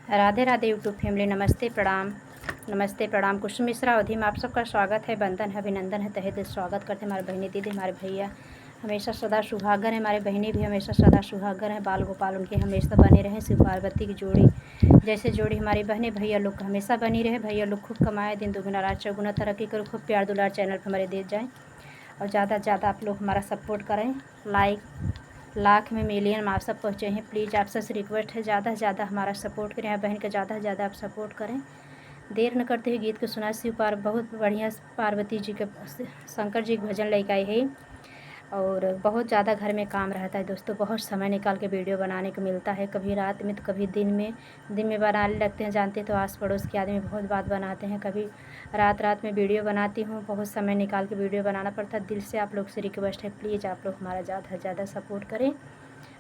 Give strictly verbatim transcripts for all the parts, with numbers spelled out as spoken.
राधे राधे YouTube family, नमस्ते प्रणाम, नमस्ते प्रणाम। कुसुम मिश्रा अवधी में आप सबका स्वागत है, वंदन है, अभिनंदन है, तहे दिल स्वागत करते हैं हमारे बहिनी दीदी, हमारे भैया। हमेशा सदा सुहागन है, हमारे बहिनी भी हमेशा सदा सुहागन है, बाल गोपाल उनके हमेशा बने रहें, शिव पार्वती की जोड़ी जैसे जोड़ी हमारी बहनें भैया लोग को हमेशा बनी रहे। भैया लोग खूब कमाए, दिन दुगुना रात चौगुना तरक्की करो, खूब प्यार दुलार channel पर हमारे दे जाएँ और ज़्यादा से ज़्यादा आप लोग हमारा support करें। Like लाख में, million में आप सब पहुँचे हैं। Please आप सबसे request है, ज़्यादा से ज़्यादा हमारा support करें, हमारी बहन का ज़्यादा से ज़्यादा आप support करें। देर न करते हुए गीत को सुना। शिव पार-, बहुत बढ़िया पार्वती जी के, शंकर जी के भजन लेके आई है और बहुत ज़्यादा घर में काम रहता है दोस्तों, बहुत समय निकाल के video बनाने को मिलता है, कभी रात में तो कभी दिन में। दिन में बनाने लगते हैं, जानते हैं तो आस पड़ोस के आदमी बहुत बात बनाते हैं, कभी रात रात में video बनाती हूँ, बहुत समय निकाल के video बनाना पड़ता है। दिल से आप लोग से request है, please आप लोग हमारा ज़्यादा से ज़्यादा support करें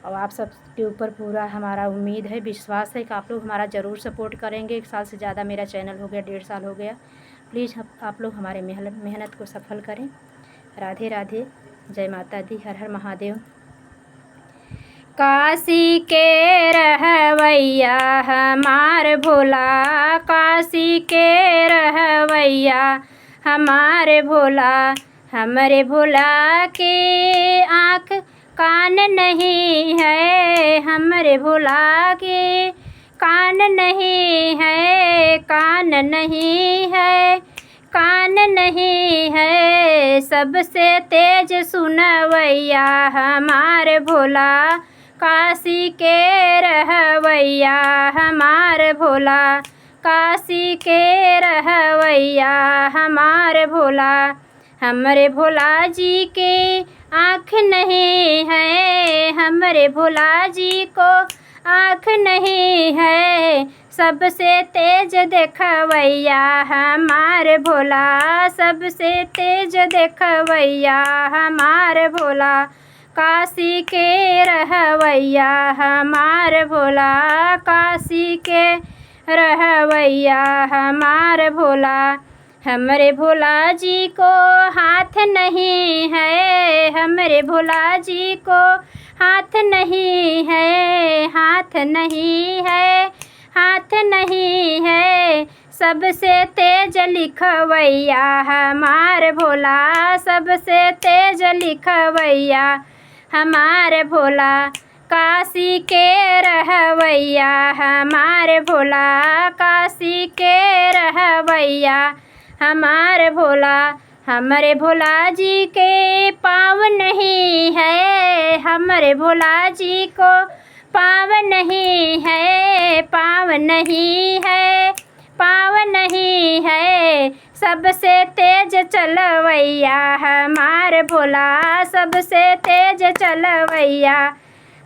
और आप सब के ऊपर पूरा हमारा उम्मीद है, विश्वास है कि आप लोग हमारा ज़रूर support करेंगे। एक साल से ज़्यादा मेरा channel हो गया, डेढ़ साल हो गया। Please आप, आप लोग हमारे मेहनत, मेहनत को सफल करें। राधे राधे, जय माता दी, हर हर महादेव। काशी के रहवैया हमार भोला, काशी के रहवैया हमार भोला, हमरे भोला के आँख कान नहीं है, हमरे भोला के कान नहीं है, कान नहीं है, कान नहीं है। सबसे तेज सुनवैया हमार भोला, काशी के रहवैया हमार भोला, काशी के रहवैया हमार भोला। हमरे भोला जी के आँख नहीं है, हमरे भोला जी को आँख नहीं है। सबसे तेज देखवैया हमार भोला, सबसे तेज देखवैया हमार भोला। काशी के रहवैया हमार भोला, काशी के रहवैया हमार भोला। हमरे भोला जी को हाथ नहीं है, हमरे भोला जी को हाथ नहीं है, हाथ नहीं है, हाथ नहीं है। सबसे तेज लिखवैया हमार भोला, सबसे तेज लिखवैया हमार भोला। काशी के रहवैया हमार भोला, काशी के रहवैया हमार भोला। हमरे भोला जी के पाँव नहीं है, हमरे भोला जी को पाँव नहीं है, पाँव नहीं है, पाँव नहीं है। सबसे तेज चलवैया हमार भोला, सबसे तेज चलवैया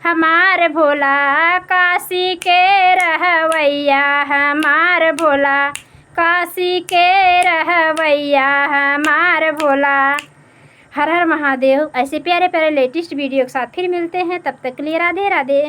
हमार भोला। काशी के रहवैया हमार भोला, काशी के रहवैया हमार भोला। हर हर महादेव। ऐसे प्यारे प्यारे latest video के साथ फिर मिलते हैं, तब तक के लिए राधे राधे।